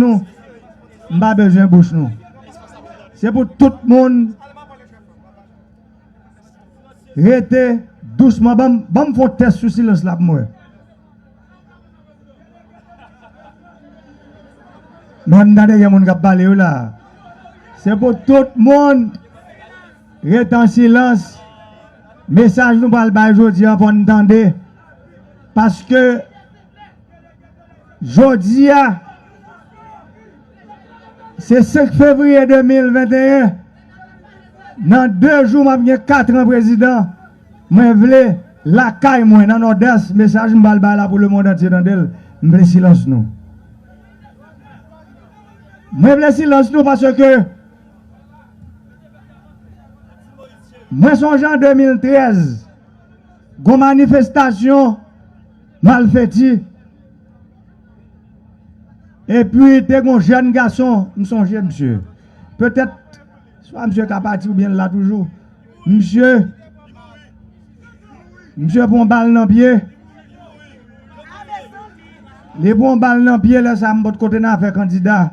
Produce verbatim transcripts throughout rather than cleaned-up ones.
nou, m pa bezwen bouch nou. Se pou tout moun rete dousman. Ban m, ban m fè yon tès sou silans la pou m wè. Men m tande gen moun k ap pale wi la. Se pou tout moun rete an silans. Mesaj nou pral bay jodi a, fò n tande. Paske jodi a, se senk fevriye de mil venteyen. Nan de jou, m ap gen kat an prezidan. Mwen vle lakay mwen, nan Nòdès, mesaj m pral bay la pou lemonn antye tande l. M vle silans nou. Mwen vle silans nou paske mwen sonje an de mil trèz, gon manifestasyon Malfeti. Epi te gon jèn gason, m sonje misye. Petèt, swa misye ka pati oubyen l la toujou. Misye, misye pran bal nan pye. Li pran bal nan pye, lè sa a m potko te nan afè kandida.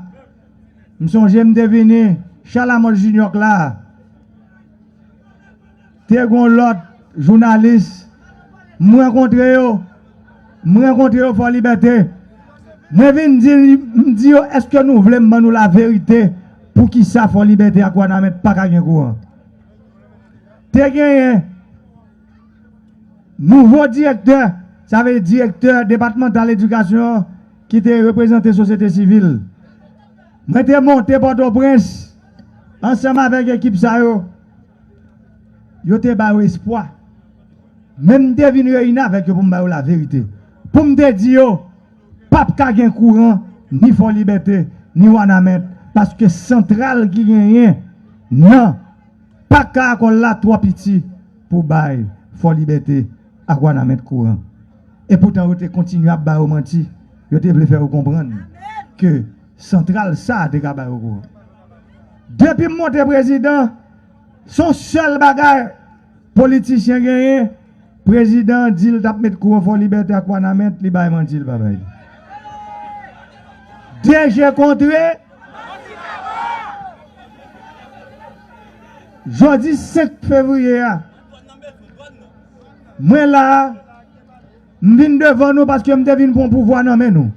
M sonje m te vini Chalamont Junior k la. Te gon lòt jounalis, m rankontre yo, m rankontre yo Fò Libète. Mwen vin di, m di yo, èske nou vle m ban nou laverite poukisa Fò Libète ak Wanament pa ka gen kouran? Te genyen nouvo direktè, sa vle di direktè depatmantal edikasyon an, ki te reprezante sosyete sivil. Mwen te monte Pòtoprens ansanm avèk ekip sa yo. Yo te ba yo espwa. Men m te vin reyini avèk yo pou m ba yo laverite. Pou m te di yo, p ap ka gen kouran ni Fò Libète, ni Wanament, paske santral ki genyen nan Pak Karacol la twò piti pou bay Fò Libète ak Wanament kouran. Epoutan, yo te kontinye ap ba yo manti. Yo te vle fè yo konprann ke santral sa a te ka ba yo kouran. Depi m monte prezidan, se yon sèl bagay politisyen genyen, prezidan an di l t ap met kouran Fò Libète ak Wanament, li bay manti, li pa bay. De je kontre, jodi senk fevriye a, mwen la a, m vin devan nou paske m te vin pran pouvwa nan men nou.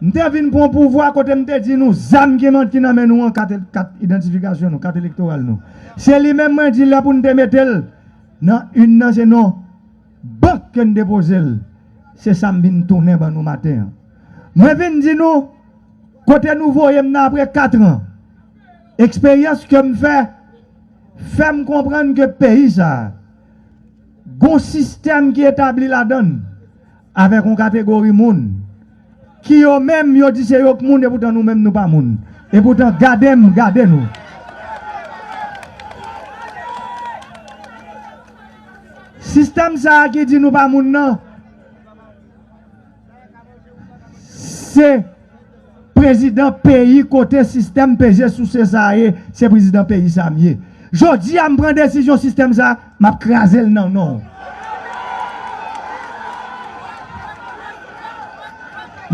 M te vin pran pouvwa kote m te di nou zam ki nan men nou an, kat, kat idantifikasyon nou, kat elektoral nou. Se li menm mwen di lè pou n te mete l nan ün nan se non bank ke n depoze l. Se sa m vin tounen ban nou maten an. Mwen vin di nou, kote nou voye m nan apre kat an, eksperyans ke m fè, fè m konprann ke peyi sa a, gon sistèm ki etabli ladan l, avèk yon kategori moun, ki yo menm, yo di se yo k moun, epoutan nou menm, nou pa moun. Epoutan, gade m, gade nou. Sistèm sa a ki di nou pa moun nan, se prezidan peyi kote sistèm peze souse sa a ye, se prezidan peyi sa a m ye. Jodi a, m pran desizyon sistèm sa a, m ap kraze l nan non w.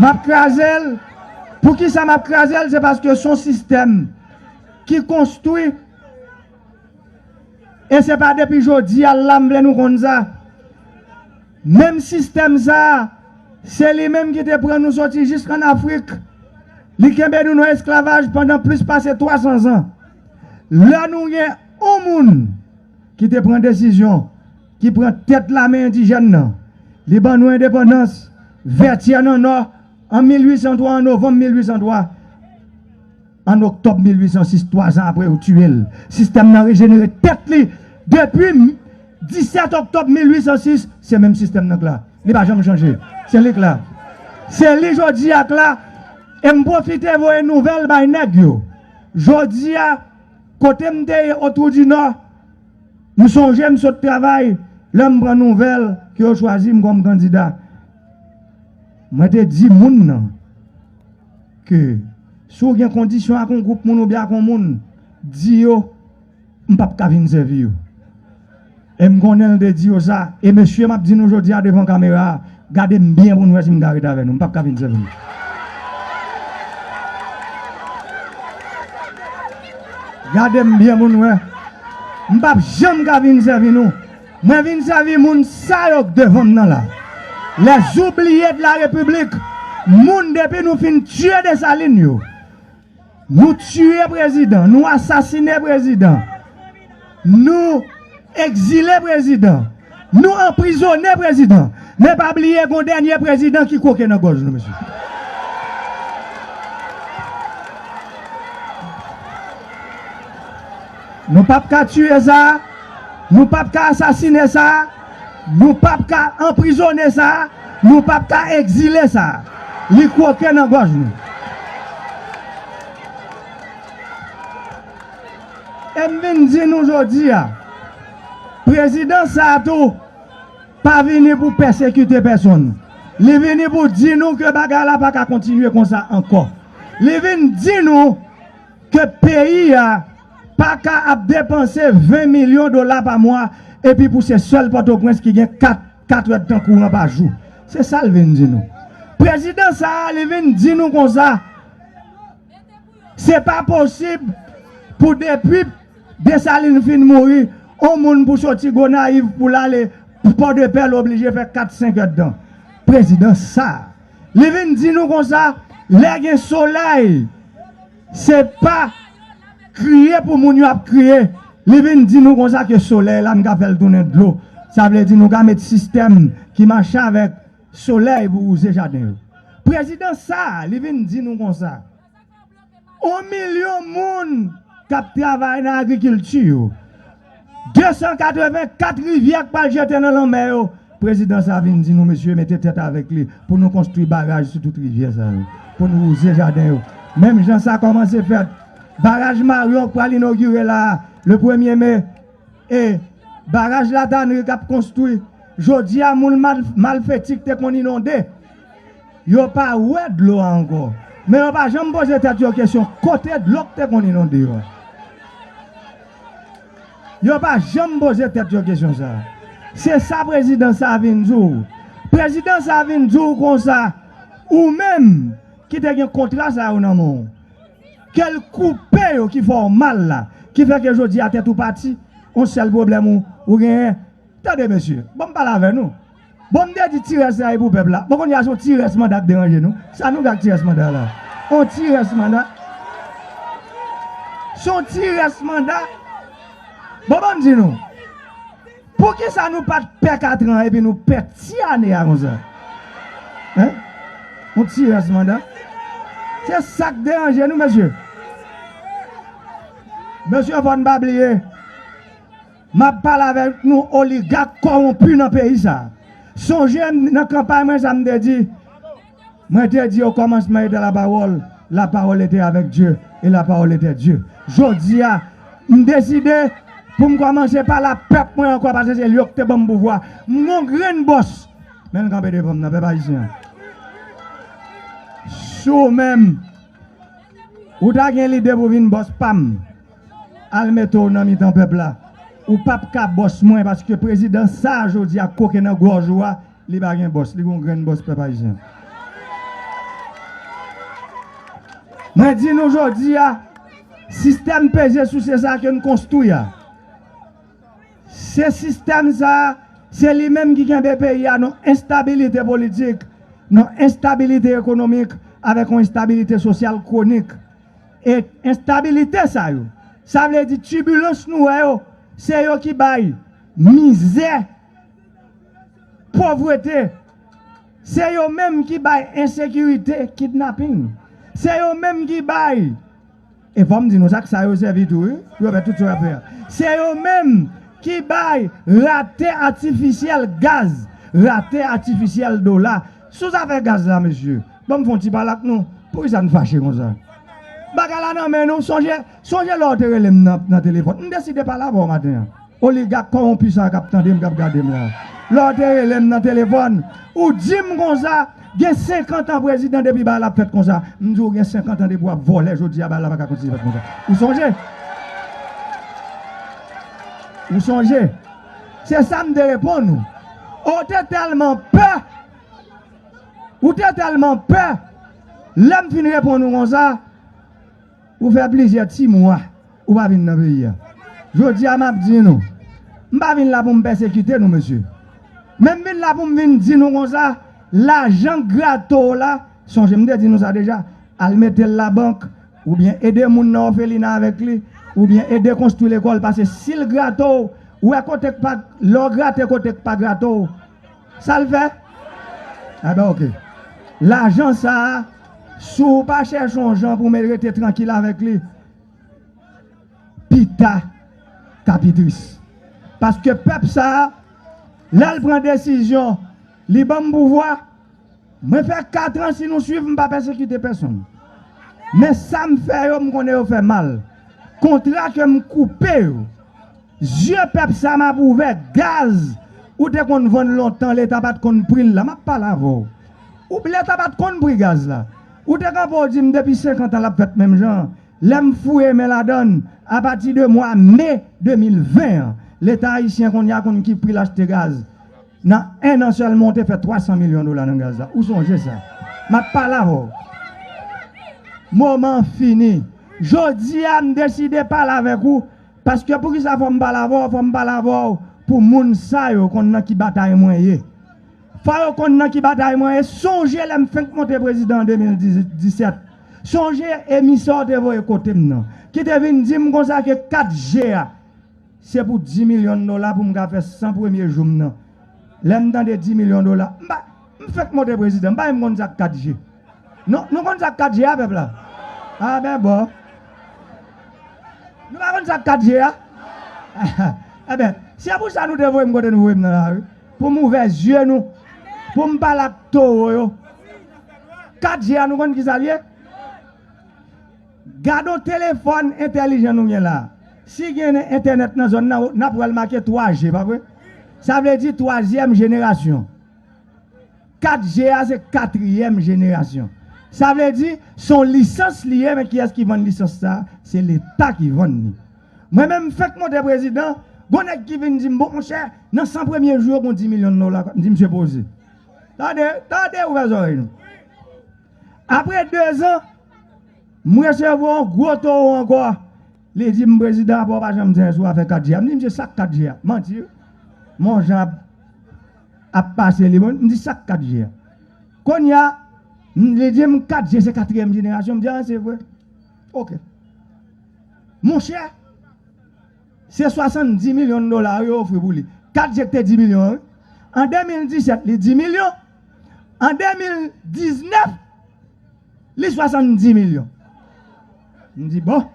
M ap kraze l. Poukisa m ap kraze l? Se paske se yon sistèm ki konstwi. E se pa depi jodi a la m vle nou konn sa. Menm sistèm sa a, se li menm ki te pran nou soti jiskann Afrik. Li kenbe nou nan esklavaj pandan plis pase twa san zan. Lè nou gen yon moun ki te pran desizyon, ki pran tèt lame endijèn nan, li ban nou endepandans, Vètyè nan Nò, an mil uit san twa, an novanm mil uit san twa. An oktòb mil uit san sis, twa zan apre, yo tiye l. Sistèm nan rejenere tèt li. Depi m-, disèt oktòb mil uit san sis, se menm sistèm nan k la. Li pa janm chanje. Se li k la. Se li jodi a k la. E m pwofite voye nouvèl bay nèg yo. Jodi a, kote m te ye, Otwou di Nò, m sonje m sot travay, lè m pran nouvèl ke yo chwazi m kòm kandida. Mwen te di moun nan ke si w gen kondisyon ak yon gwoup moun oubyen ak yon moun, di yo, m p ap ka vin sèvi yo. E m konnen l te di yo sa, e mesye, m ap di nou jodi a devan kamera a, gade m byen pou n wè si m ka ret avè nou, m p ap ka vin sèvi nou. Gade m byen, moun, wè. M p ap janm ka vin sèvi nou. Mwen vin sèvi moun sa yo k devan m nan la. Les oubliés de la République, moun depi nou fin tiye Desalin yo. Nou tiye prezidan, nou asasine prezidan, nou egzile prezidan, nou anprizone prezidan. Men pa bliye, gon dènye prezidan ki kwoke nan gòj nou, mesye. Nou p ap ka tiye sa, nou p ap ka asasine sa, nou p ap ka anprizone sa, nou p ap ka egzile sa. Li kwoke nan gòj nou. E m vin di nou jodi a, prezidan sa a tou pa vini pou pèsekite pèsonn. Li vini pou di nou ke bagay la pa ka kontinye konsa ankò. Li vin di nou ke peyi a pa ka ap depanse ven milyon dola pa mwa, epi pou se sèl Pòtoprens ki gen kat, kat èdtan kouran pa jou. Se sa l vin di nou. Prezidan sa a, li vin di nou konsa, se pa posib pou depi Desalin fin mouri, on moun pou soti Gonayiv pou l ale Pòdepè, l oblije fè kat, senk èdtan. Prezidan sa a, li vin di nou konsa, lè gen solèy, se pa kriye pou moun yo ap kriye. Li vin di nou konsa ke solèy la, n ka fè l tounen dlo. Sa vle di nou ka met sistèm ki mache avèk solèy pou wouze jaden yo. Prezidan sa a, li vin di nou konsa, on milyon moun k ap travay nan agrikilti yo. De san katreven kat rivyè k pral jete nan lanmè yo. Prezidan sa vin di nou, mesye, mete tèt avèk li pou nou konstwi baraj sou tout rivyè sa yo, pou nou wouze jaden yo. Menm jan sa kòmanse fèt, baraj Maryon k pral inogire la a, le premye me, e baraj Latanri k ap konstwi. Jodi a, moun mal, Malfeti k te konn inonde, yo pa wè dlo a ankò. Men yo pa janm poze tèt yo kesyon kote dlo k te konn inonde yo a. Yo pa janm poze tèt yo kesyon sa a. Se sa prezidan sa a vin di w. Prezidan sa a vin di w konsa, ou menm ki te gen kontra sa yo nan men w, ke l koupe yo ki fè w mal la, ki fè ke jodi a tèt ou pati, yon sèl pwoblèm ou, ou genyen. Tande, mesye, bon, m pale avè nou. Bon, m te di ti rès la e pou pèp la. Bon, kounye a se yon ti rès manda k deranje nou. Sa nou gen ak ti rès manda la? Yon ti rès manda. Se yon ti rès manda. Bon, ban m di nou. Poukisa nou pa t pè katran epi nou pè ti ane a konsa? Hein? Yon ti rès manda. Se sa k deranje nou, mesye. Mesye, fò n pa bliye. M ap pale avèk nou oligak kòwonpi nan peyi sa a. Sonje m nan kanpay mwen sa m te di. Mwen te di, au commencement était la parole, la parole était avec Dieu, et la parole était Dieu. Jodi a, m deside pou m kòmanse pale a pèp mwen ankò, paske se yo ki te ban m pouvwa. M gon grenn bòs. Men l kanpe devan m nan, pèp ayisyen an. Si w menm, ou ta gen lide pou vin bòs pa m, al mete w nan mitan pèp la. Ou p ap ka bòs mwen, paske prezidan sa a jodi a kwoke nan gòj ou a, li pa gen bòs, li gon grenn bòs, pèp ayisyen. Mwen di nou jodi a, sistèm peze souse sa ke n konstwi a, se sistèm sa a, se li menm ki kenbe peyi a nan enstabilite politik, nan enstabilite ekonomik, avèk yon enstabilite sosyal kwonik. E enstabilite sa yo, sa vle di tibilans nou wè yo, se yo ki bay mizè, povrete. Se yo menm ki bay ensekirite, kidnaping. Se yo menm ki bay, e fò m di nou sa, k sa yo sèvi tou, wi, pou yo fè tout sa y ap fè a. Se yo menm ki bay rate atifisyèl gaz, rate atifisyèl dola. Sou zafè gaz la, mesye, ban m fè yon ti pale ak nou. Poukisa n fache konsa? Bagay la nan men nou. Sonje, sonje lè w te rele m nan, nan telefòn. M deside pale avè w maten an. Oligak kòwonpi sa k ap tande m, k ap gade m la. Lè w te rele m nan telefòn, ou di m konsa, gen senkant an prezidan depi bagay la ap fèt konsa. M di w gen senkant an depi w ap vòlè, jodi a bagay la pa ka kontinye fèt konsa. Ou sonje? Ou sonje? Se sa m te reponn ou. Ou te tèlman pè. Ou te tèlman pè. Lè m fin reponn ou konsa, ou fè plizyè ti mwa. ou pa vin nan peyi a. Jodi a, m ap di nou, m pa vin la pou m pèsekite nou, mesye. Men m vin la pou m vin di nou konsa, lajan grato w la, sonje m te di nou sa deja, al mete l labank, oubyen ede moun nan òfelina avèk li, oubyen ede konstwi lekòl, paske si l grato w, ou wè kote k pa, lè w grate kote k pa grato w, sa l fè? Enben, oke. Lajan sa a, si w pa chèche yon jan pou w rete trankil avèk li, pita k ap pi tris. Paske pèp sa a, lè l pran desizyon, li ban m pouvwa, mwen fè kat an, si nou swiv, m pa pèsekite pèsonn. Men sa m fè yo, m konnen yo fè mal. Kontra ke m koupe yo, zye pèp sa m ap ouvè, gaz, ou te konn vann lontan, Leta pa t konn pri l la, m ap pale avè w. Ou, Leta pa t konn pri gaz la. Ou te kanpe w di m depi senkant an l ap fèt menm jan. Lè m fouye men ladan l, apati de mwa me de mil ven an, Leta ayisyen kounye a konn ki pri l achte gaz. Nan en an sèlman, w te fè twa san milyon dola nan gaz la. Ou sonje sa? M ap pale avè w. Moman an fini. Jodi a, m deside pale avèk ou, paske poukisa fò m pale avè w? Fò m pale avè w pou moun sa yo konn nan ki batay mwen ye. Fò yo konn nan ki batay mwen ye. Sonje lè m fenk monte prezidan an de mil disèt. Sonje emisè w te voye kote m nan, ki te vin di m konsa ke kat G a, se pou dis milyon dola pou m ka fè san premye jou m nan. Lè m tande dis milyon dola, m pa, m fenk monte prezidan, m pa menm konn sa k kat G. Nou, nou konn sa k kat G a, pèp la? A ben bon. Nou pa konn sa k kat G a? Enben, se pou sa nou te voye m kote nou voye m nan la, wi. Pou m ouvè zye nou. Pou m pale ak towo yo. Kat G a, nou konn ki sa l ye? Gade yon telefòn entèlijan nou gen la. Si gen entènèt nan zòn nan, n ap wè l make twa G, pa vre? Sa vle di twazyèm jenerasyon. Kat G a se katriyèm jenerasyon. Sa vle di, se yon lisans li ye, men kiyès ki vann lisans sa a? Se Leta ki vann li. Mwen menm, m fenk monte prezidan, gon nèg ki vin di m, bon, monchè, nan san premye jou yo, gon dis milyon dola. M di, misye poze. Tande, tande, ouvè zòrèy nou. Apre dezan, m resevwa yon gwo towo ankò. Li di m, prezidan, apa w pa janm di anyen sou afè kat G a? M di, misye, sa k kat G a? Manti, wi. Men yon jan ap, ap pase li, bon, m di, sa k kat G a? Kounye a, m, li di m, kat G se katriyèm jenerasyon. M di, a, se vre. Oke. Monchè, se swasanndis milyon dola yo ofri pou li. Kat G te dis milyon an, wi. An de mil disèt, li dis milyon. An de mil diznèf, li swasanndis milyon. M di, bon,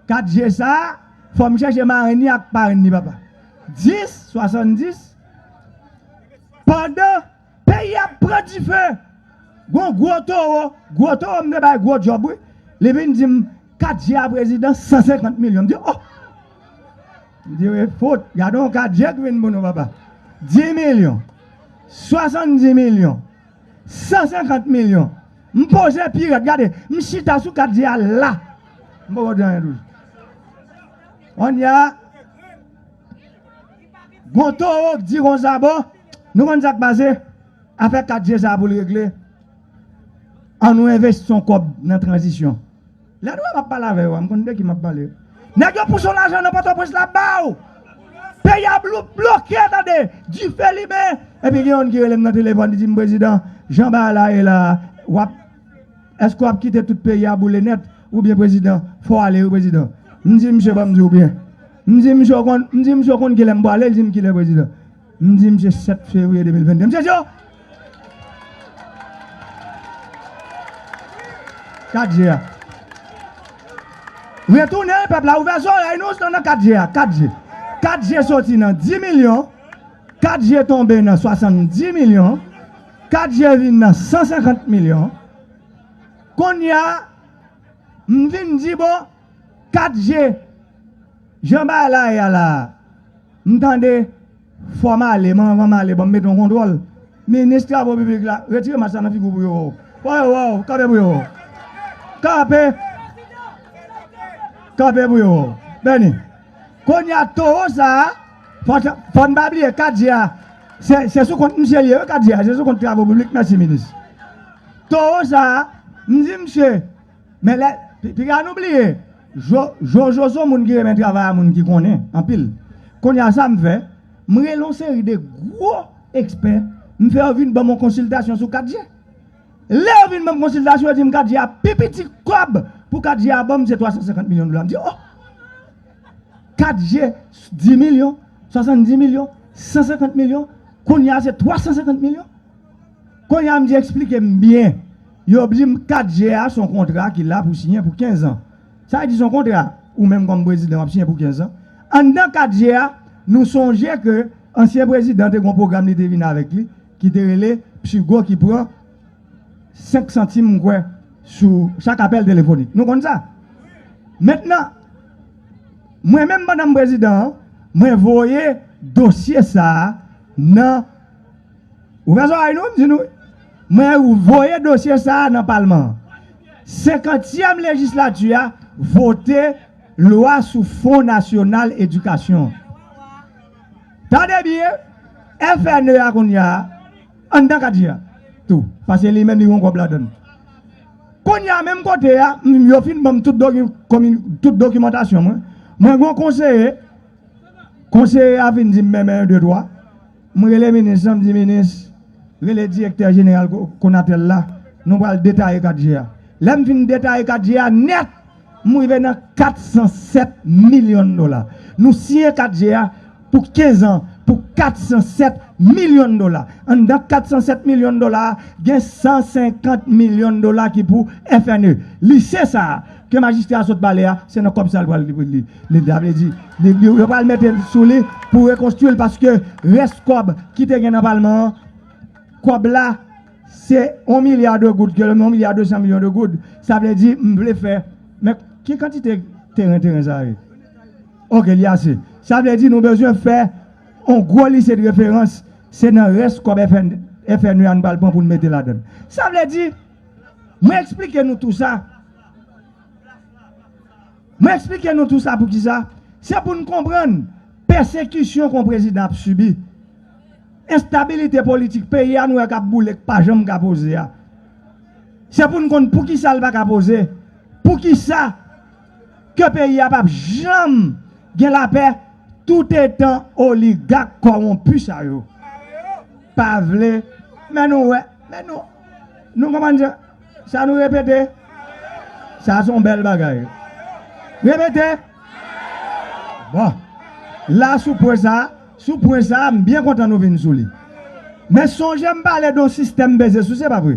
kat G sa a, fò m chèche marenn li ak parenn li, papa. Dis, swasanndis, pandan peyi ap pran dife, gon gwo towo, gwo towo m te bay gwo djòb, wi. Li vin di m, kat G a prezidan, san senkant milyon. M di, oh! M di, wi, fout, gade yon kat G ki vin pou nou, papa. Dis milyon, swasanndis milyon, san senkant milyon. M poze pi rèd, gade, m chita sou kat G a la. M poko di anyen toujou. Kounye a, gon towo k di konsa, bon, nou konn sa k pase? Afè kat G sa a pou l regle, ann nou envesti yon kòb nan tranzisyon. Lè nou wè m ap pale avè yo a, m konn de ki m ap pale. Nèg yo pouse yon lajan nan Pòtoprens la ba w. Peyi a blo-, bloke, tande. Dife limen. Epi gen youn ki rele m nan telefòn, li di m, prezidan, jan bagay la ye la, w ap, èske w ap kite tout peyi a boule nèt? Oubyen prezidan, fò w ale wi, prezidan. M di misye, ban m di w byen. M di misye, w konn, m di misye, w konn kilè m prale? Li di m, kilè, prezidan? M di misye, sèt fevriye de mil venn de. Misye di, oh! Kat G a. Retounen, pèp la, ouvè zòrèy nou, se nan kat G a, kat G. Kat G soti nan dis milyon, kat G tonbe nan swasanndis milyon, kat G vin nan san senkant milyon. Kounye a, m vin di, bon, kat G, jan bagay la ye a la, m tande, fò m ale, men anvan m ale, ban m mete yon kontwòl. Minis travo piblik la, retire mask la nan figi w pou yo wè w. Fò yo wè w, kanpe pou yo wè w. Kanpe. Kanpe pou yo wè w. Bèni. Kounye a, towo sa a, fò, fò n pa bliye kat G a, se, se sou kont misye l ye, wi, kat G a, se sou kont travo piblik, mèsi, minis. Towo sa a, m di misye, men lè, pi-, piga nou bliye, Jojo se yon moun ki renmen travay a, moun ki konnen anpil. Kounye a sa m fè, m rele yon seri de gwo ekspè, m fè yo vin ban m yon konsiltasyon sou kat G. Lè yo vin ban m konsiltasyon, yo di m kat G a pi piti kòb pou kat G a ban m se twa san senkant milyon dola. M di, oh! Kat G, dis milyon, swasanndis milyon, san senkant milyon, kounye a se twa san senkant milyon. Kounye a m di eksplike m byen. Yo di m kat G a se yon kontra ki la pou siyen pou kenz an. Sa vle di se yon kontra, ou menm kòm prezidan w ap siyen pou kenz an. Anndan kat G a, nou sonje ke ansyen prezidan te gen yon pwogram li te vin avèk li, ki te rele Psigo ki pran senk santim, m kwè, sou chak apèl telefonik. Nou konn sa? Mentnan, mwen menm pandan m prezidan an, mwen voye dosye sa a nan, ouvè zòrèy nou, m di nou, mwen voye dosye sa a nan palman an. Senkantyèm lejislati a vote lwa sou Fon Nasyonal Edikasyon. Tande byen, F N E a kounye a, anndan kat G a tou, paske li menm li gen yon kòb ladan l. Kounye a, menm kote a, m, yo fin ban m tout doki-, komi-, tout dokimantasyon mwen. Mwen gen yon konseye, konseye a vin di m men, men, de, twa. M rele minis lan, m di, minis, rele direktè jeneral Ko-, Konatel la, nou pral detaye kat G a. Lè m fin detaye kat G a nèt, m rive nan kat san sèt milyon dola. Nou siyen kat G a pou kenz an pou kat san sèt milyon dola. Anndan kat san sèt milyon dola a, gen san senkant milyon dola ki pou F N E. Lise sa a, ke majistra a sot pale a, se nan kòb sa a l pral li, li, li, sa vle di, li, li, yo pral mete sou li pou rekonstwi l, paske rès kòb ki te gen nan palman an, kòb la, se yon milya de goud, ke yon milya de san milyon de goud. Sa vle di, m vle fè, men ki kantite teren, teren sa ye? Oke, li ase. Sa vle di, nou bezwen fè yon gwo lise de referans, se nan rès kòb F N, F N E a nou pral pran pou n mete ladan l. Sa vle di, mwen eksplike nou tou sa. Mwen eksplike nou tou sa poukisa. Se pou n konprann pèsekisyon ke yon prezidan ap sibi. Enstabilite politik peyi a nou wè k ap boule, k pa janm ka poze a. Se pou n konn poukisa l pa ka poze. Poukisa ke peyi a p ap janm gen lapè toutetan oligak kòwonpi sa yo pa vle. Men nou wè, men nou, nou konprann sa, sa nou repete? Sa se yon bèl bagay. Repete. Bon. La, sou pwen sa, sou pwen sa, m byen kontan nou vin sou li. Men sonje m pale de yon sistèm peze souse, pa vre?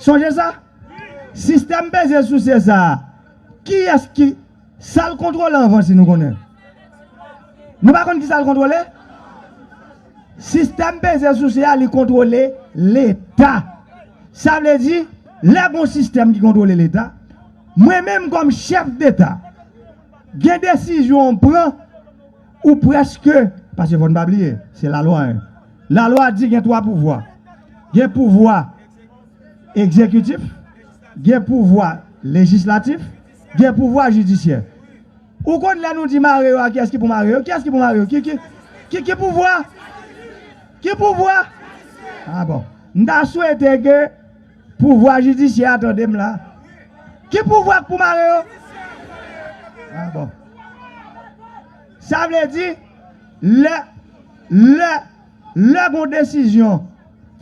Sonje sa? Sistèm peze souse sa a, kiyès ki, sa l kontwole anvan, si nou konnen? Nou pa konn ki sa l kontwole? Sistèm peze souse a, li kontwole Leta. Sa vle di, lè gon sistèm ki kontwole Leta, mwen menm kòm chèf deta, gen desizyon m pran, ou prèske, paske fò n pa bliye, se lalwa, en. Lalwa di gen twa pouvwa. Gen pouvwa egzekitif, gen pouvwa lejislatif, gen pouvwa jidisyè. Ou konn lè nou di mare yo a, kiyès ki pou mare yo? Kiyès ki pou mare yo? Ki, ki, ki, ki pouvwa? Ki pouvwa? Ah bon. M ta swete ke pouvwa jidisyè a tande m la. Ki pouvwa k pou mare yo? Ah bon. Sa vle di, lè, lè, lè gon desizyon,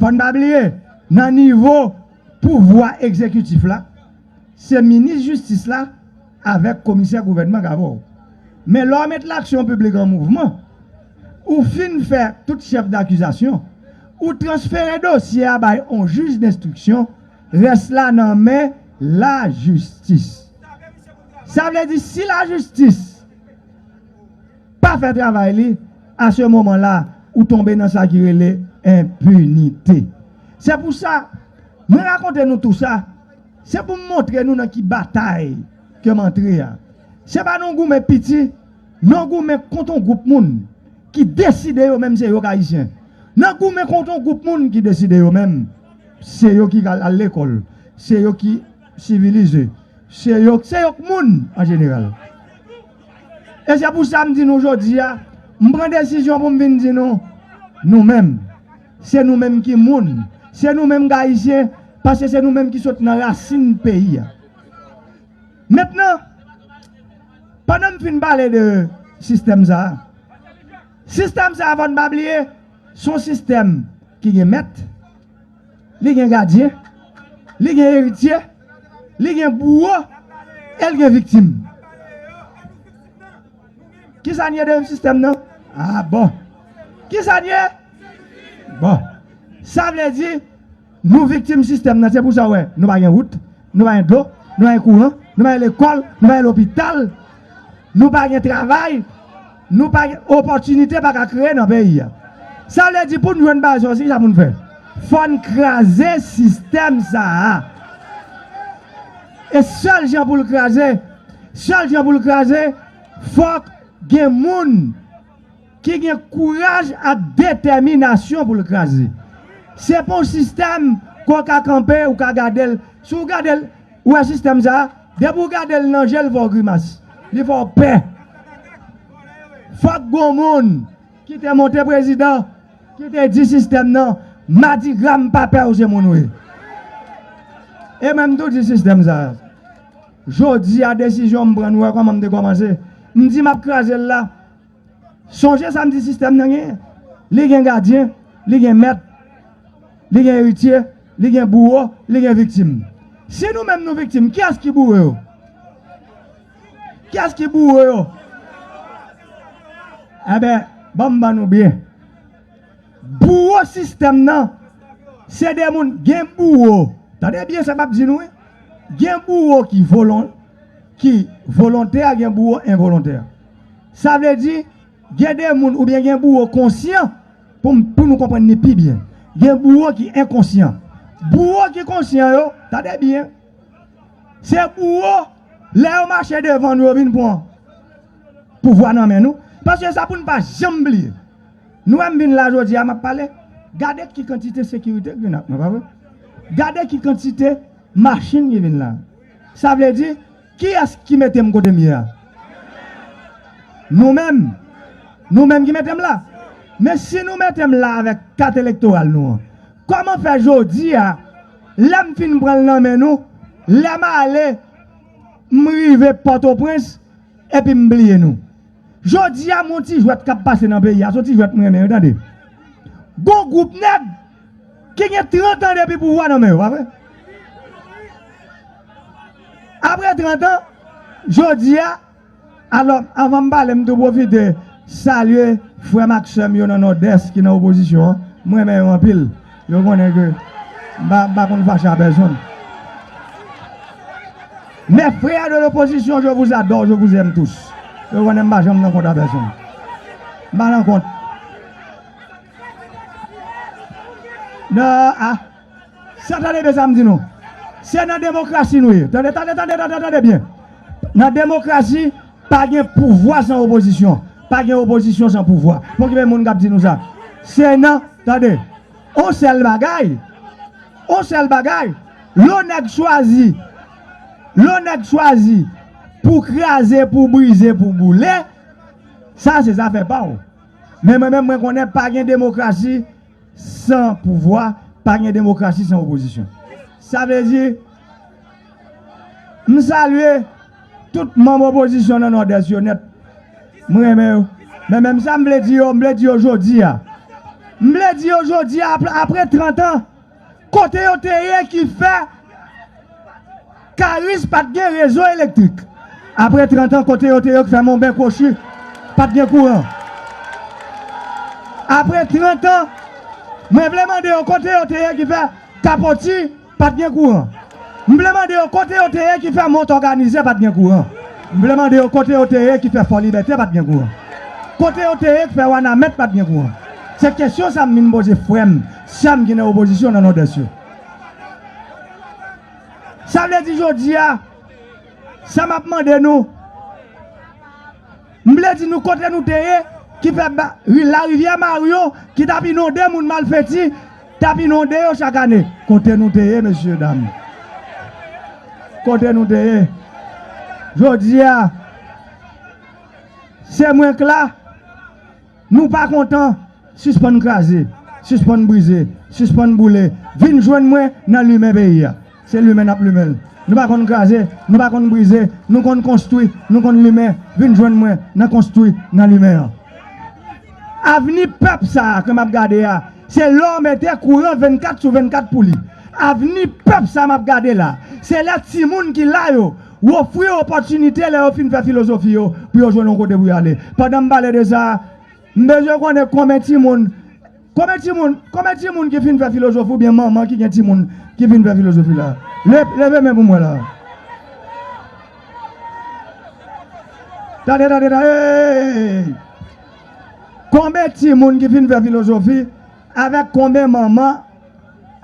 fò n pa bliye, nan nivo pouvwa egzekitif la, se minis jistis la avèk komisè gouvènman k avè w. Men lè w met laksyon piblik an mouvman, ou fin fè tout chèf dakizasyon, ou transfere dosye a bay yon jij denstriksyon, rès la nan men lajistis. Sa vle di, si lajistis pa fè travay li, a se moman la, ou tonbe nan sa ki rele enpinite. Se pou sa, mwen rakonte nou tou sa, se pou m montre nou nan ki batay ke m antre a. Se pa nan goumen piti, nan goumen kont yon gwoup moun ki deside yo menm se yo k Ayisyen. Nan goumen kont yon gwoup moun ki deside yo menm se yo ki al, al lekòl, se yo ki sivilize, se yo, se yo k moun an jeneral. E se pou sa m di nou jodi a, m pran desizyon pou m vin di nou, nou menm, se nou menm ki moun, se nou menm k Ayisyen, paske se nou menm ki sot nan rasin peyi a. Mentnan, Pandan m fin pale de sistèm sa a, sistèm sa a, fò n pa bliye, se yon sistèm ki gen mèt, li gen gadyen, li gen eritye, li gen bouwo, e l gen viktim. Kisa n ye de sistèm nan? Ah bon. Kisa n ye? Bon. Sa vle di, nou viktim sistèm nan. Se pou sa w wè, nou pa gen wout, nou pa gen dlo, nou pa gen kouran, nou pa gen lekòl, nou pa gen lopital, nou pa gen travay, nou pa gen opòtinite pa ka kreye nan peyi a. Sa vle di pou n jwenn bagay sa, se kisa pou n fè? Fò n kraze sistèm sa a. E sèl jan pou l kraze, sèl jan pou l kraze, fòk gen moun ki gen kouraj ak detèminasyon pou l kraze. Se pa yon sistèm ke w ka kanpe, ou ka gade l. Si w gade l, ou wè sistèm sa a, depi w gade l nan je l, fè w grimas. Li fè w pè. Fòk gon moun ki te monte prezidan, ki te di sistèm nan, madigra m pa pè w, se moun ou ye. E mwen m tou di sistèm sa a. Jodi a, desizyon m pran, nou wè kòman m te kòmanse. M di m ap kraze l la. Sonje sa m di sistèm nan genyen. Li gen gadyen, li gen mèt, li gen eritye, li gen bouwo, li gen viktim. Si nou menm nou viktim, kiyès ki bouwo yo? Kiyès ki bouwo yo? Enben, ban m ban nou byen. Bouwo sistèm nan, se de moun gen bouwo. Tande byen sa m ap di nou, wi. Gen bouwo ki volon, ki volontè, gen bouwo envolontè. Sa vle di, gen de moun oubyen gen bouwo konsyan, pou m, pou nou konprann li pi byen. Gen bouwo ki enkonsyan. Bouwo ki konsyan yo, tande byen, se bouwo, lè yo mache devan nou, yo vin pran pouvwa nan men nou. Paske sa pou n pa janm bliye. Nou wè m vin la jodi a, m ap pale. Gade ki kantite sekirite ki vin ak mwen, pa vre? Gade ki kantite machin ki vin la. Sa vle di, kiyès ki mete m kote m ye a? Nou menm. Nou menm ki mete m la. Men si nou mete m la avèk kat elektoral nou an, kòman fè jodi a, lè m fin pran l nan men nou, lè m ale, m rive Pòtoprens, epi m bliye nou? Jodi a, m yon ti jwèt k ap pase nan peyi a, se yon ti jwèt m renmen, wi, tande. Gon gwoup nèg ki gen trant an depi pouvwa nan men yo, pa vre? Apre trant an, jodi a, alò, anvan m pale, m tou pwofite salye frè m ak sè m yo nan Nòdès ki nan opozisyon an. M renmen yo anpil. Yo konnen ke m pa, m pa konn fache a pèsonn. Mes frères de l'opposition, je vous adore, je vous aime tous. Yo konnen m pa janm nan kont a pèsonn. M pa nan kont. Non, ah. Sa tande byen sa m di nou. Se nan demokrasi nou ye. Tande, tande, tande, tande, tande byen. Nan demokrasi, pa gen pouvwa san opozisyon. Pa gen opozisyon san pouvwa. Pokipe moun k ap di nou sa. Se nan, tande, on sèl bagay. On sèl bagay. Lè yon nèg chwazi, lè yon nèg chwazi pou kraze, pou brize, pou boule, sa se zafè pa w. Men mwen menm, mwen konnen pa gen demokrasi san pouvwa, pa gen demokrasi san opozisyon. Sa vle di, m salye tout manm opozisyon nan Nòdès yo nèt. M renmen yo. Men menm sa m vle di yo, m vle di yo jodi a. M vle di yo jodi a, apre, apre trant an, kote yo te ye ki fè Karis pa t gen rezo elektrik? Apre trant an, kote yo te ye ki fè Monben Kwochi pa t gen kouran? Apre trant an, mwen vle mande yo kote yo te ye ki fè Kapoti pa t gen kouran? M vle mande yo kote yo te ye ki fè Mont Òganize pa t gen kouran? M vle mande yo kote yo te ye ki fè Fò Libète pa t gen kouran? Kote yo te ye ki fè Wanament pa t gen kouran? Se kesyon sa m vin poze frè m, sè m ki nan opozisyon nan Nòdès yo. Sa vle di jodi a, sa m ap mande nou, m vle di nou kote nou te ye, ki fè ba, ri, larivyè Maryo, ki t ap inonde moun Malfeti, t ap inonde yo chak ane. Kote nou te ye, mesye dam? Kote nou te ye? Jodi a, se mwen k la. Nou pa kontan, sispann kraze, sispann brize, sispann boule. Vin jwenn mwen nan limen peyi a. Se limen n ap limen l. Nou pa konn kraze, nou pa konn brize, nou konn konstwi, nou konn limen, vin jwenn mwen nan konstwi, nan limen an. Avni pèp sa a ke m ap gade a, se lè w mete kouran vennkat sou vennkat pou li. Avni pèp sa a m ap gade la, se lè timoun ki la yo, w ofri yo opòtinite lè yo fin fè filozofi yo, pou yo jwenn yon kote pou yo ale. Pandan m pale de sa, m bezwen konnen konbyen timoun, konbyen timoun, konbyen timoun ki fin fè filozofi oubyen manman ki gen timoun ki fin fè filozofi la. Le-, leve men pou mwen la. Tande, tande, tande. Hey! Konbyen timoun ki fin fè filozofi avèk konbyen manman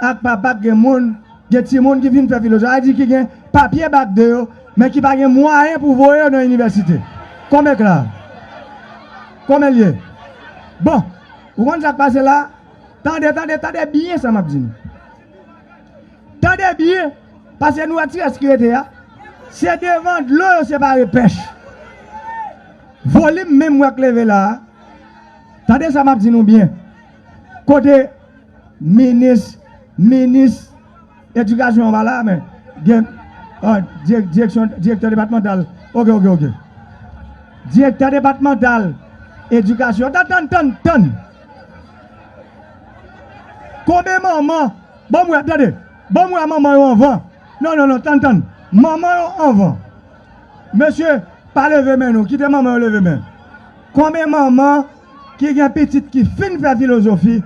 ak papa k gen moun, gen timoun ki fin fè filozofi, sa vle di ki gen papye bak de yo, men ki pa gen mwayen pou voye yo nan inivèsite. Konbyen k la? Konbyen l ye? Bon, ou konn sa k pase la? Tande, tande, tande byen sa m ap di nou. Tande byen, paske nou wè ti rès ki rete a, se devan dlo yo separe pèch. Volim menm wè k leve la a. Tande sa m ap di nou byen. Kote minis, minis edikasyon an pa la, men gen, ah, dirèk-, direksyon, direktè depatmantal. Oke, oke, oke. Direktè depatmantal edikasyon. Tann, tann, tann, tann. Konbyen manman? Ban m wè, tande. Ban m wè manman yo anvan. Non, non, non, tann, tann. Manman yo anvan. Mesye, pa leve men nou. Kite manman yo leve men. Konbyen manman ki gen pitit ki fin fè filozofi,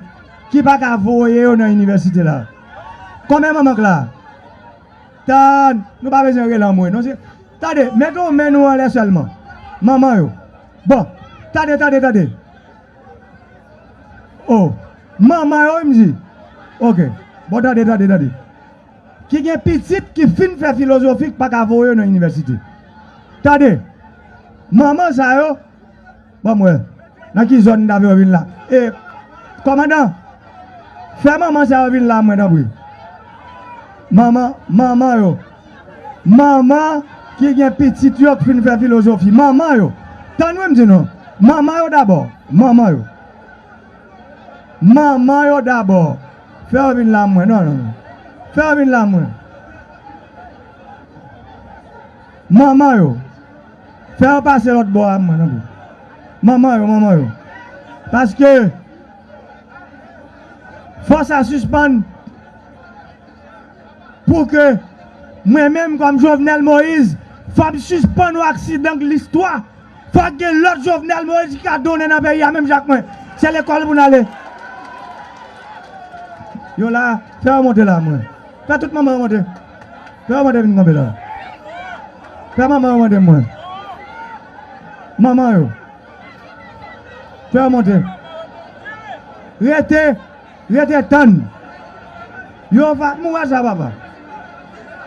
ki pa ka voye yo nan inivèsite la? Konbyen manman k la? Tann, nou pa bezwen rele anmwe, non, se, tande, mete yon men nou anlè sèlman. Manman yo. Bon, tande, tande, tande. Oh, manman yo, wi, m di. Oke. Bon, tande, tande, tande. Ki gen pitit ki fin fè filozofi k pa ka voye yo nan inivèsite. Tande. Manman sa yo, ban m wè. Nan ki zòn n ta fè yo vin la? E, kòmandan, fè manman sa yo vin la, mwen, tanpri. Manman, manman yo. Manman ki gen pitit yo k fin fè filozofi. Manman yo. Tann wi m di nou. Manman yo dabò. Manman yo. Manman yo dabò. Fè yo vin la mwen. Non, non, non. Fè yo vin la mwen. Manman yo. Fè yo pase lòt bò a mwen, non. Manman yo, manman yo. Paske fò sa sispann. Pou ke mwen menm kòm Jovenel Moïse, fò m sispann yon aksidan k listwa. Fòk gen lòt Jovenel Moïse ki ka donnen nan peyi a menm jan ak mwen. Se lekòl pou n ale. Yo la, fè yo monte la, mwen. Fè tout manman yo monte. Fè yo monte vin kanpe la. Fè manman yo monte, mwen. Manman yo. Fè yo monte. Rete. Rete tann. Yo va, m wè sa, papa.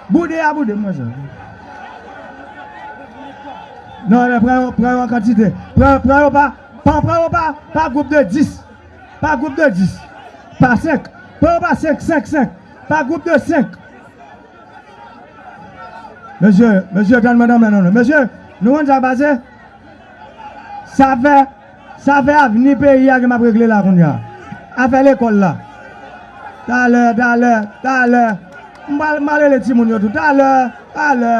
Boude a boude, m wè sa. Non, men pran yo, pran yo an kantite. Pran, pran yo pa, pa, pran yo pa, pa gwoup de dis. Pa gwoup de dis. Pa senk. Pran yo pa senk, senk, senk. Pa gwoup de senk. Mesye, mesye, tann mwen, tann mwen, non, non. Mesye, nou konn sa k pase? Sa fè, sa fè avni peyi a ke m ap regle la kounye a. Afè lekòl la. Talè, talè, talè. M pral, m pral rele timoun yo tou. Talè, talè.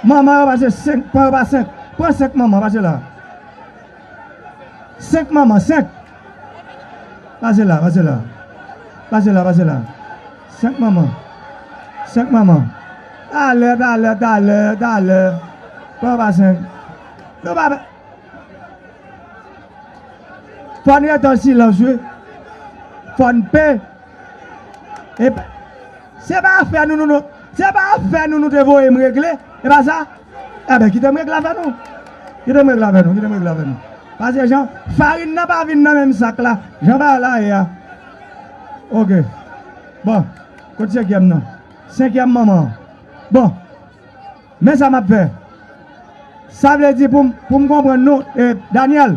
Manman yo pase senk, pran yo pa senk. Pran senk manman, pase la. Senk manman, senk. Pase la, pase la. Pase la, pase la. Senk manman. Senk manman. Talè, talè, talè, talè. Pran pa senk. Nou pa, fò n rete an silans, wi. Fò n pe. E pa, se pa afè nou, nou, nou, se pa afè nou, nou te voye m regle. E pa sa? Enben, kite m regle afè nou. Kite m regle afè nou, kite m regle afè nou. Pase jan, farin nan pa vin nan menm sak la. Jan bagay la ye a. Oke. Bon, kot senkyèm nan? Senkyèm manman an. Bon. Men sa m ap fè. Sa vle di pou m, pou m konprann nou, e, Daniel,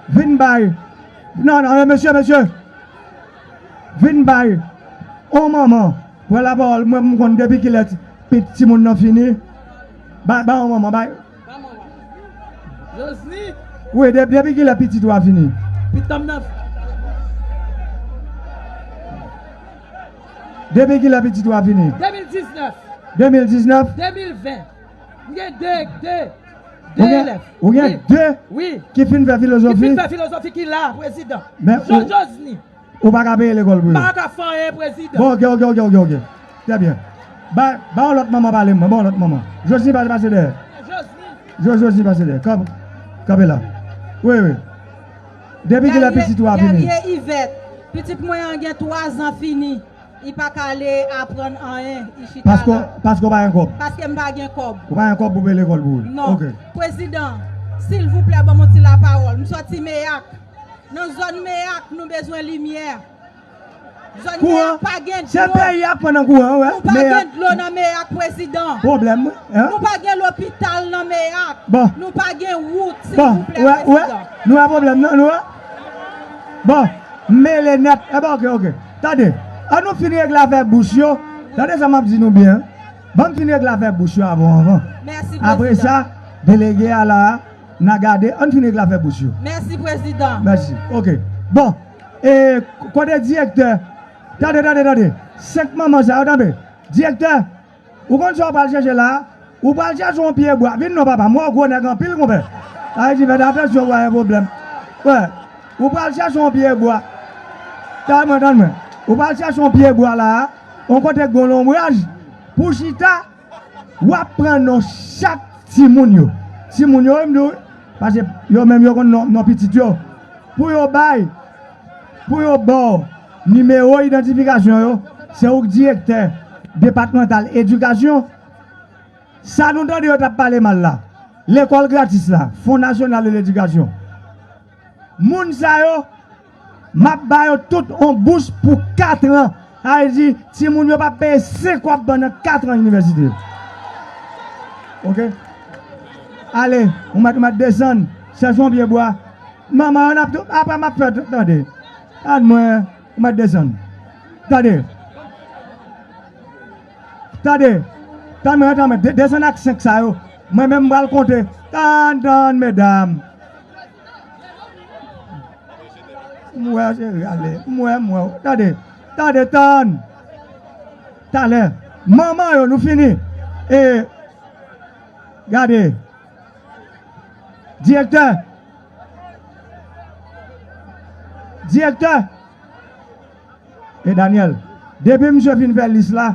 vin bay. Non, non, e, mesye, mesye. Vin bay. On manman. Pran lapawòl, mwen, m konn depi kilè ti, pi, timoun nan fini. Bay, bay on manman, bay. Josny. Wi, de, depi kilè pitit ou a fini? Pitit m nan. Depi kilè pitit ou a fini? De mil diznèf. De mil diznèf? De mil ven. M gen de, de, de elèv. Ou gen de ki fin fè filozofi? Ki fin fè filozofi ki la, prezidan. Men Jean Josny. Ou pa ka peye lekòl pou yo? M pa ka fè anyen, prezidan. Bon, ok, ok, ok, ok, ok. Trè byen. Ba, ba yon lòt manman pale mwen, ba yon lòt manman. Josny pa pase dèyè. Josny. Jo, Josny pase dèyè. Kanp, kanpe la. Wi, wi. Depi kilè pitit ou a fini? Guerrier Yvette. Pitit mwen an gen twa zan fini. Li pa ka ale aprann anyen, li chita la. Paske, paske w pa gen kòb? Paske m pa gen kòb. Ou pa gen kòb pou peye lekòl pou li? Non. Ok. Prezidan, silvouplè, ban m yon ti lapawòl. M sòti Meyak. Nan zòn Meyak, nou bezwen limyè. Zòn Meyak pa gen dlo. Se peyi a k pran nan kouran, wi. Nou pa gen dlo nan Meyak, prezidan. Pwoblèm, wi. Nou pa gen lopital nan Meyak. Bon. Nou pa gen wout, silvouplè, prezidan. Nou wè pwoblèm nan, nou wè? Bon, m mele nèt. Enben, ok, ok. Tande, ann nou fin regle afè bouch yo. Tande sa m ap di nou byen. Ban m fin regle afè bouch yo avan, avan. Mèsi, prezidan. Apre sa, delege a la, n a gade, ann fin regle afè bouch yo. Mèsi, prezidan. Mèsi. Ok. Bon, e, kote direktè? Tande, tande, tande. Senk manman sa yo, tande. Direktè, ou konn sa w pral chèche la a? Ou pral chèche yon pye bwa. Vin non, papa. M wè w gwo nèg anpil, konpè. Sa vle di, fè atansyon, w gen pwoblèm. Wè. Ou pral chèche yon pye bwa. Tann mwen, tann mwen. Ou pral chèche yon pye bwa la a, yon kote k gen yon lonbraj, pou chita. W ap pran non chak timoun yo. Timoun yo, wi, m di w, paske yo menm yo konn non, non pitit yo. Pou yo bay, pou yo ba w nimewo idantifikasyon yo, se ou k direktè depatmantal edikasyon. Sa nou tande yo t ap pale mal la, lekòl gratis la, Fonds National de l'Éducation. Moun sa yo, m ap ba yo tout on bous pou kat an. Sa vle di, timoun yo p ap peye senk kòb pandan kat an inivèsite. Ok? Ale, ou mèt, ou mèt desann, chèche yon pye bwa. Manman yo, n ap tou, apre m ap fè tout, tande. Tann mwen, ou mèt desann. Tande. Tande. Tann mwen, tann mwen. De-, desann ak senk sa yo. Mwen menm, m pral konte. Tann, tann, medam. M wè, cheri, ale. M wè, m wè w. Tande. Tande, tann. Talè. Manman yo, nou fini. E, gade. Direktè. Direktè. E Daniel, depi misye fin fè lis la,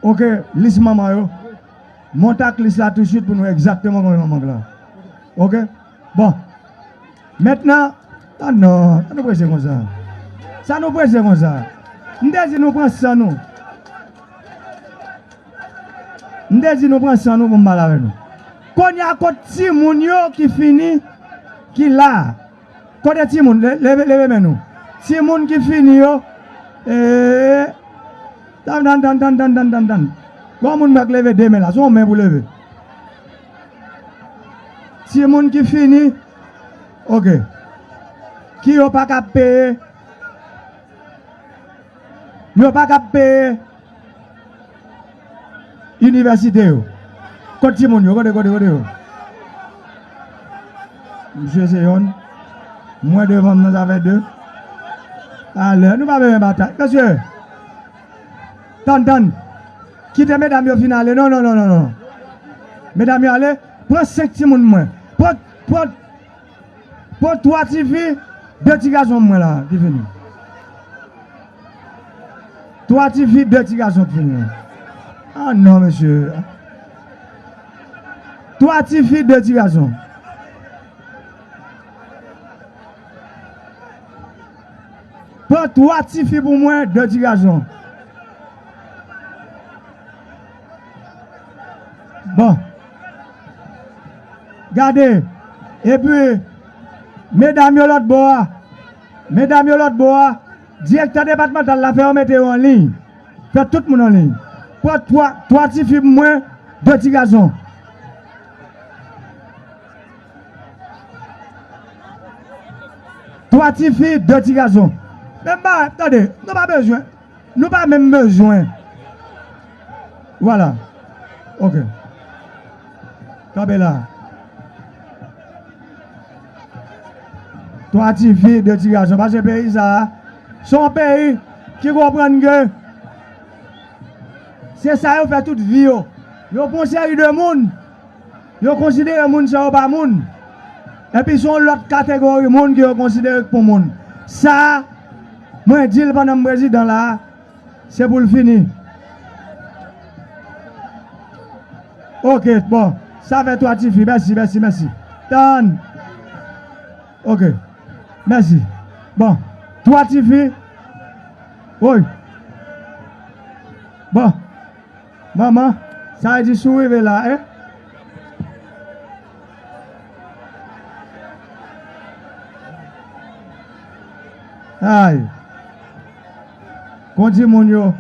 ok, lis manman yo, monte ak lis la tousuit pou nou wè egzakteman konbyen manman k la. Ok? Bon. Mentnan, ah non, sa nou prese konsa. Sa nou prese konsa. M te di nou pran san nou. M te di nou pran san nou pou m pale avè nou. Kounye a, kot timoun yo ki fini, ki la a? Kote timoun? Le-, leve, leve men nou. Timoun ki fini yo. Ee. Tann, tann, tann, tann. Gon moun mèk leve de men la. Se yon men pou leve. Timoun ki fini. Ok. Ki yo pa ka peye. Yo pa ka peye inivèsite yo. Kot timoun yo? Kote, kote, kote yo? Misye se yonn. Mwen devan m nan, sa fè de. Talè, nou pa bezwen batay. Mesye, tann, tann. Kite medam yo fin ale. Non, non, non, non, non. Medam yo ale. Pran senk timoun mwen. Pran, pran Pran twa tifi, de ti gason mwen la, ki fini. Twa tifi, de ti gason ki fini. Ah non, mesye. Twa tifi, de ti gason. Pran twa tifi pou mwen, de ti gason. Bon. Gade. Epi, medam yo lòt bò a. Medam yo lòt bò a. Direktè depatmantal la fè yo mete yo an liy. Fè tout moun an liy. Pran twa, twa tifi pou mwen, de ti gason. Twa tifi, de ti gason. Menm bagay, tande, nou pa bezwen. Nou pa menm bezwen. Vwala. Ok. Kanpe la. Twa tifi, de ti gason. Paske peyi sa a, se yon peyi ki konprann ke Se sa yo fè tout vi yo. Yo pran yon seri de moun, yo konsidere moun sa yo pa moun. Epi se yon lòt kategori moun ke yo konsidere k pou moun. Sa, mwen di l pandan m prezidan la, se pou l fini. Ok, bon. Sa fè twa tifi. Mèsi, mèsi, mèsi. Tann. Ok. Mèsi. Bon. Twa tifi. Woy. Bon. Manman, sa vle di si w rive la, en? Ay. Kon di moun yo,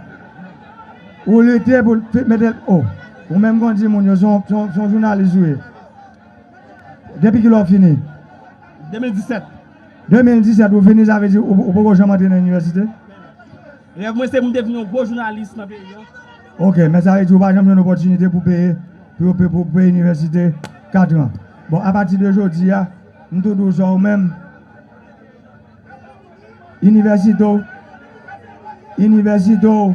ou lite pou mete, oh, ou menm kon di moun yo, se yon, se yon, se yon jounalis ou ye. Depi kilè w fini? De mil disèt. De mil disèt ou fini, sa vle di ou, ou poko janm antre nan inivèsite? Rèv mwen se pou m te vin yon gwo jounalis nan peyi an. Ok, men sa vle di ou pa janm jwenn opòtinite pou peye, pou yo pe-, pou peye inivèsite katran. Bon, apati de jodi a, m tou di w sa ou menm, inivèsite w, inivèsite w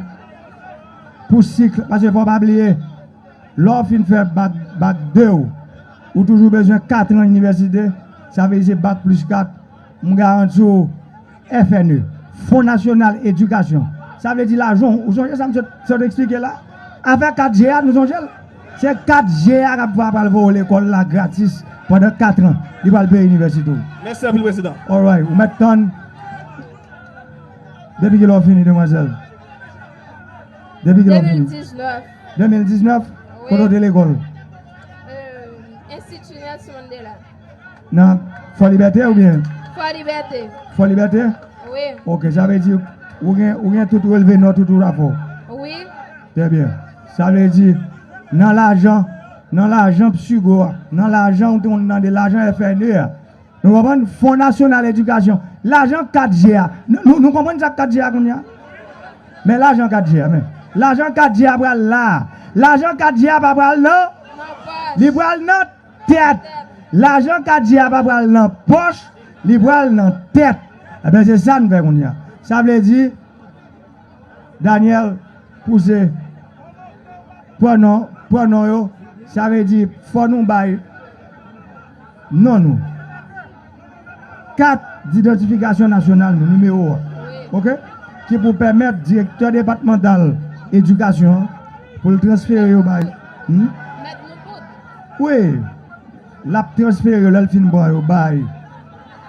pou sik, paske fò w pa bliye, lè w fin fè bak, bak de w, ou toujou bezwen katran inivèsite, sa vle di se bak plis kat, m garanti w, F N E, Fon Nasyonal Edikasyon. Sa vle di lajan, ou sonje sa m sot, sot eksplike la? Afè kat G a, nou sonje l? Se kat G a k ap pral voye w lekòl la gratis pandan katran. Li pral peye inivèsite w. Mèsi anpil, prezidan. Alright, ou mèt tann. Depi kilè w fini, demwazèl? Depi kilè w fini? De mil diznèf. De mil diznèf? Wi. Kote w te lekòl? Euh, Enstiti Nelson Mandela. Nan Fò Libète oubyen? Fò Libète. Fò Libète? Wi. Ok, sa vle di ou gen, ou gen tout relve nòt ou tou afè w? Wi. Trè byen. Sa vle di, nan lajan, nan lajan Psigo a, nan lajan ou te konn tande, lajan F N E a, nou konprann? Fon Nasyonal Edikasyon, lajan kat G a. Nou, nou, nou konprann sa k kat G a kounye a? Men lajan kat G a, men. Lajan kat G a pral la. Lajan kat G a pa pral nan, li pral nan tèt. Lajan kat G a pa pral nan pòch, li pral nan tèt. Ebyen, se sa n fè kounye a. Sa vle di, Daniel, pouse, pran non, pran non yo, sa vle di, fò nou bay non nou. Kat didantifikasyon nasyonal nou, nimewo a. Ok? Ki pou pèmèt direktè depatmantal edikasyon an, pou l transfere yo bay. Hmm? Wi. L ap transfere yo lè l fin pran yo bay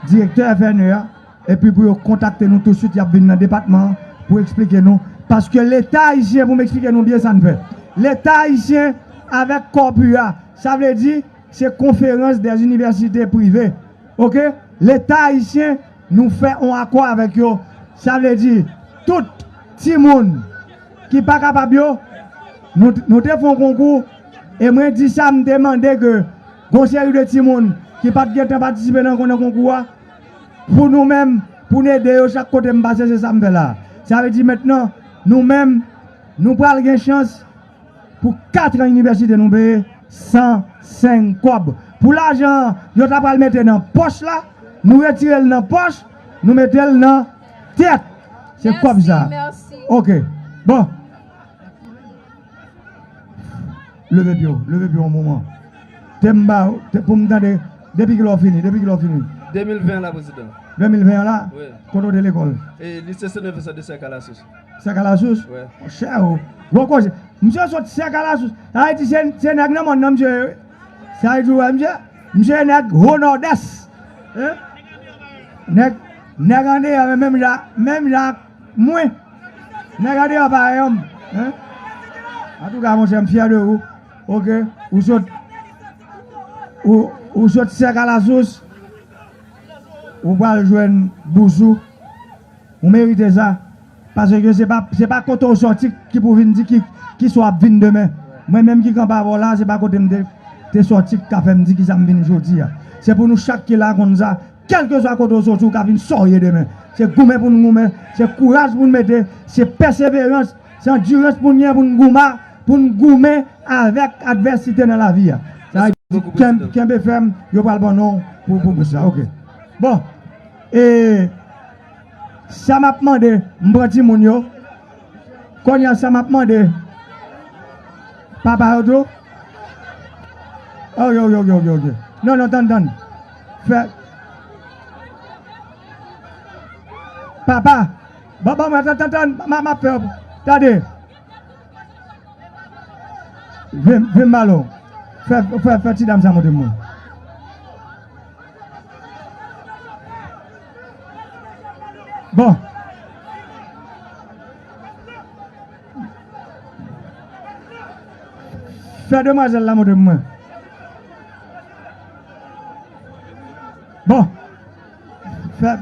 direktè F N E a, epi pou yo kontakte nou tousuit, y ap vin nan depatman an pou eksplike nou. Paske Leta ayisyen, pou m eksplike nou byen sa n fè, Leta ayisyen avèk Corpu a, sa vle di se Conférence des Universités Privées. Ok? Leta ayisyen, nou fè yon akò avèk yo. Sa vle di, tout timoun ki pa kapab yo, nou, nou te fè yon konkou, e mwen di sa, m te mande ke gon seri de timoun ki pa t gentan patisipe nan, nan konkou a, pou nou menm, pou n ede yo chak kote m pase, se sa m fè la. Sa vle di mentnan, nou menm, nou pral gen chans pou katran inivèsite nou peye san senk kòb. Pou lajan an, yo ta pral mete nan pòch la, nou retire l nan pòch, nou mete l nan tèt. Se kòb sa. Mèsi, mèsi. Ok. Bon. Leve pye w, leve pye w yon moman. Te m ba, te, pou m tande, depi kilè w fini, depi kilè w fini? De mil ven la, prezidan. De mil ven an la? Wi. Kote w te lekòl? E, Lycée Saint Vincent de Sèkalasous. Sèkalasous? Wi. Monchè o. Gwo koze. Misye sot Sèkalasous. Sa vle di se, se nèg nan mòn nan misye ye wi. Sa vle di w wè misye? Misye nèg Ho Nòdès. Hein? Nèg, nèg andeyò, men menm jan, menm jan ak mwen. Nèg andeyò parèy an m. Hein? Antouka, monchè, m fyè de ou. Ok? Ou sot, ou, ou sot Sèkalasous. Ou pral jwenn bous ou. Ou merite sa. Paske se pa, se pa kote w sòti ki pou vin di ki, ki sa w ap vin demen. Mwen menm ki kanpe avè w la, se pa kote m te, te sòti ki ka fè m di ki sa m vin jodi a. Se pou nou chak ki la konn sa, kèlkeswa kote w sòti, ou ka vin sa w ye demen. Se goumen pou n goumen, se kouraj pou n mete, se pèseverans, se andirans pou n gen pou n goumen, pou n goumen avèk advèsite nan lavi a. Sa vle di, kenbe fèm, yo pral ban non pou, pou, pou sa. Ok. Bon. E sa m ap mande, m pran timoun yo. Kounye a, sa m ap mande, Papa yo tou? Ok, ok, ok, ok, ok. Non, non, tann, tann. Fè. Papa, ban, ban mwen, tann, tann, tann, m a, m a fè, tande. Vin, vin, Malo. Fè, fè, fè ti dam sa montre mwen. Bon. Fè demwazèl la montre mwen. Bon. Fè,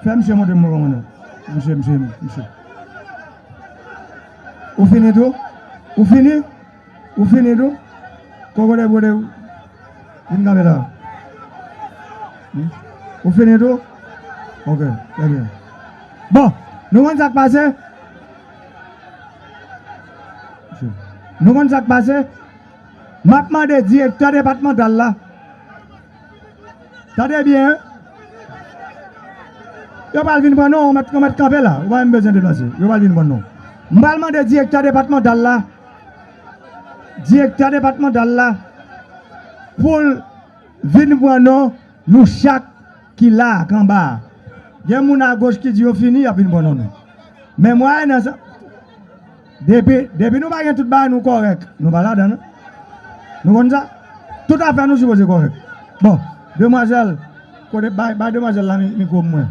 fè misye montre mwen kòman non. Misye, misye, misye. Ou fini tou? Ou fini? Ou fini tou? Kokote bwode, vin kanpe la. Hmm? Ou fini tou? Ok, trè byen. Bon, nou konn sa k pase? Nou konn sa k pase? M ap mande direktè depatmantal la. Tande byen, wi. Yo pral vin pran non, ou mèt, ou mèt kanpe la. Ou pa menm bezwen deplase. Yo pral vin pran non. M pral mande direktè depatmantal la, direktè depatmantal la, pou l vin pran non nou chak ki la, k anba a. Gen moun agoch ki di yo fini, y ap vin pran non nou. Men mwayen nan sa, depi, depi nou pa gen tout bagay, nou kòrèk. Nou pa ladan, non. Nou konn sa? Tout afè nou sipoze kòrèk. Bon, demwazèl, kote, bay, bay demwazèl la mi-, mikwo mwen.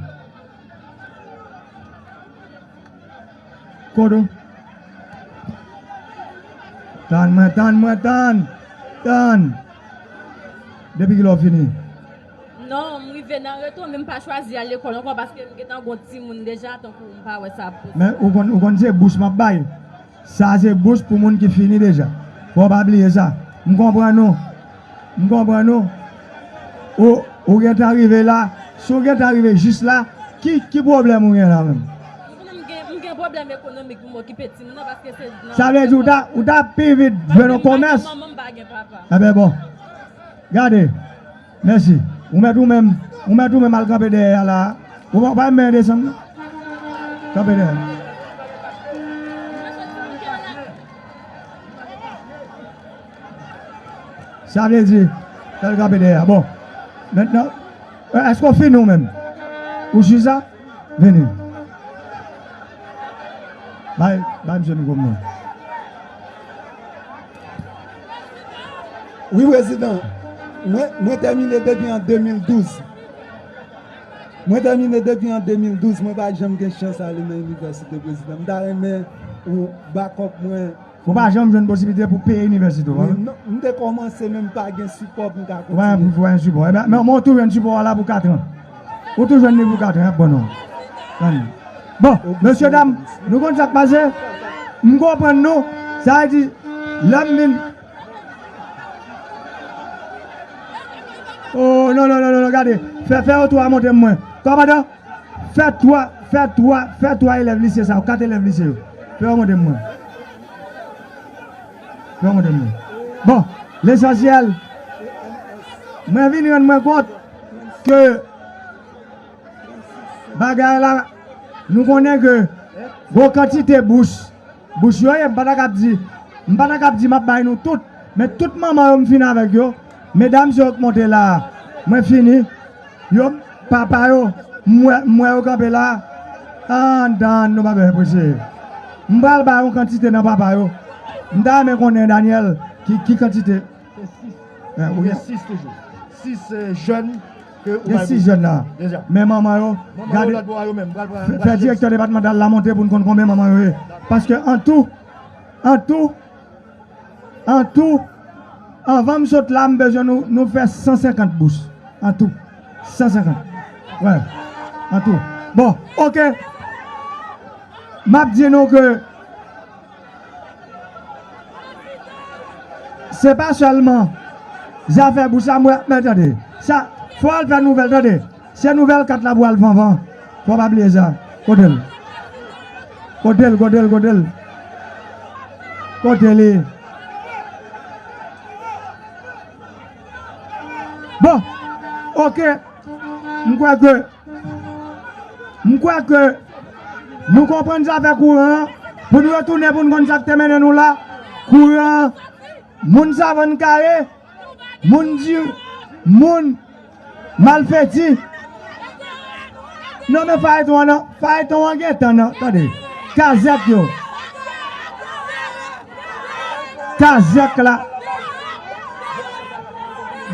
Kote w? Tann mwen, tann mwen, tann! Tann! Depi kilè w fini? Non, m rive nan retou, men m pa chwazi al lekòl ankò paske m gentan gon timoun deja, tankou m pa wè sa posib. Men ou konn, ou konn se bous m ap bay. Sa se bous pou moun ki fini deja. Fò w pa bliye sa. M konprann ou. M konprann ou. Ou, ou gentan rive la. Si w gentan rive jis la, ki, ki pwoblèm ou gen la menm? M konnen m gen, m gen pwoblèm ekonomik pou m okipe timoun nan paske se nan... Sa vle di ou ta, ou ta pi vit jwenn yon komès. Manman m pa gen papa. Enben bon. Gade. Mèsi. Ou mèt ou menm, ou mèt ou menm al kanpe dèyè a la. Ou pa, ou pa menm desann non. Kanpe dèyè. Sa vle di, fè l kanpe dèyè a. Bon. Mentnan, èske w fini ou menm? Ou si sa? Vini. Bay, bay misye mikwo m nan. Wi, prezidan. Mwen, mwen tèmine depi an de mil douz. Mwen tèmine depi an de mil douz. Mwen pa janm gen chans ale nan inivèsite, prezidan. M ta renmen ou bakòp mwen. Ou pa janm jwenn posiblite pou peye inivèsite w, non? Non, m te kòmanse, men m pa gen sipò pou m ka kontinye. Ou pa gen, ou pa gen sipò. Ebyen, men, men ou toujou jwenn sipò a la pou katran. Ou toujou jwenn li pou katran, y ap bon non. Tann. Bon, mesye dam, nou konn sa k pase? M konprann nou. Sa vle di, lè m vin... Oh, non, non, non, non, non, gade. Fè, fè yo twa montre m mwen. Kòmandan, fè twa, fè twa, fè twa elèv lise sa yo, kat elèv lise yo. Fè yo montre m mwen. Fè yo montre m mwen. Bon, lesansyèl, mwen vin rann mwen kont ke bagay la, nou konnen ke gon kantite bous, bous yo ye, m pa ta kab di, m pa ta kab di m ap bay nou tout, men tout manman yo m fini avèk yo, medam yo k monte la a, mwen fini, yo, papa yo, m wè, m wè yo kanpe la, ann, ann, nou pa bezwen prese. M pral bay yon kantite nan papa yo. M ta renmen konnen, Daniel, ki, ki kantite. Se sis. Gen sis toujou. Sis, eh, jèn ke ou bay bout. Gen sis jèn la. Deja. Men manman yo, manman yo gade, lòt bò a yo menm, pral, pral, fè, fè direktè depatmantal la monte pou n konn konbyen manman yo ye. Paske an tou, an tou, an tou, anvan m sot la, m bezwen nou, nou fè san senkant bous. An tou. San senkant. Wè. An tou. Bon, oke. M ap di nou ke se pa sèlman zafè bous la, mwen, men tande. Sa, fò al fè nouvèl, tande. Se nouvèl kat la pou al vanvan. Fò pa bliye sa. Kote l? Kote l, kote l, kote l? Kote li? Bon, oke. M kwè ke M kwè ke nou konprann zafè kouran an, pou n retounen pou n konn sa k te mennen nou la. Kouran an, Moun Savann Kare, moun di, moun Malfeti. Non, men fayeton an, non. Fayeton an gen tan, non. Tande. Kazèk yo. Kazèk la.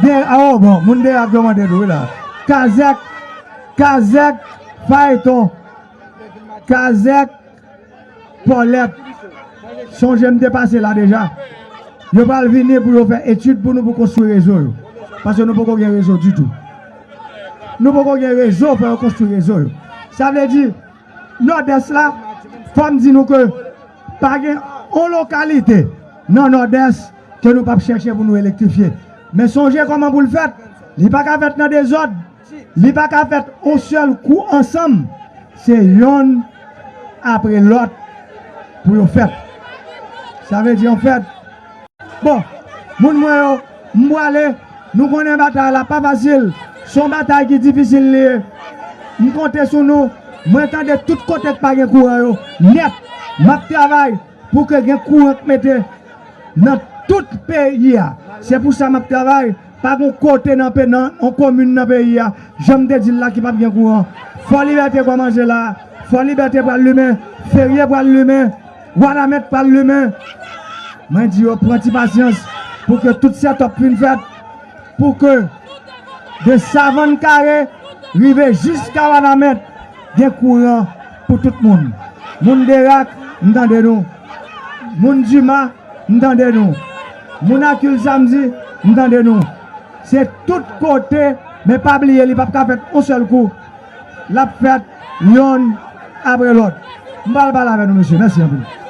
De, a, oh, bon, moun Derak yo mande nou, wi, la. Kazèk, Kazèk, fayeton. Kazèk, Pòlèt. Sonje m te pase la deja. Yo pral vini pou yo fè etid pou nou pou konstwi rezo yo. Paske nou poko gen rezo ditou. Nou poko gen rezo pou yo konstwi rezo yo. Sa vle di, Nòdès la, fò m di nou ke pa gen yon lokalite nan Nòdès ke nou p ap chèche pou nou elektrifye. Men sonje kòman pou l fèt. Li pa ka fèt nan dezòd. Li pa ka fèt yon sèl kou ansanm. Se yonn apre lòt pou yo fèt. Sa vle di, an fèt, bon, moun mwen yo, m prale, nou konnen batay la pa fasil. Se yon batay ki difisil li ye. M konte sou nou. Mwen tande tout kote k pa gen kouran yo nèt. M ap travay pou ke gen kouran k mete nan tout peyi a. Se pou sa m ap travay. Pa gon kote nan pe-, nan yon komin nan peyi a, jan m te di l la, ki p ap gen kouran. Fò Libète kòmanse la. Fò Libète pral limen. Ferye pral limen. Wanament pral limen. Mwen di yo pran ti pasyans pou ke tout sètòp fin fèt, pou ke de Savann Kare rive jiska Wanament, gen kouran pou tout moun. Moun Derak, m tande nou. Moun Dima, m tande nou. Moun Akil Samdi, m tande nou. Se tout kote, men pa bliye, li p ap ka fèt yon sèl kou. L ap fèt yonn apre lòt. M pral pale avè nou, mesye. Mèsi anpil.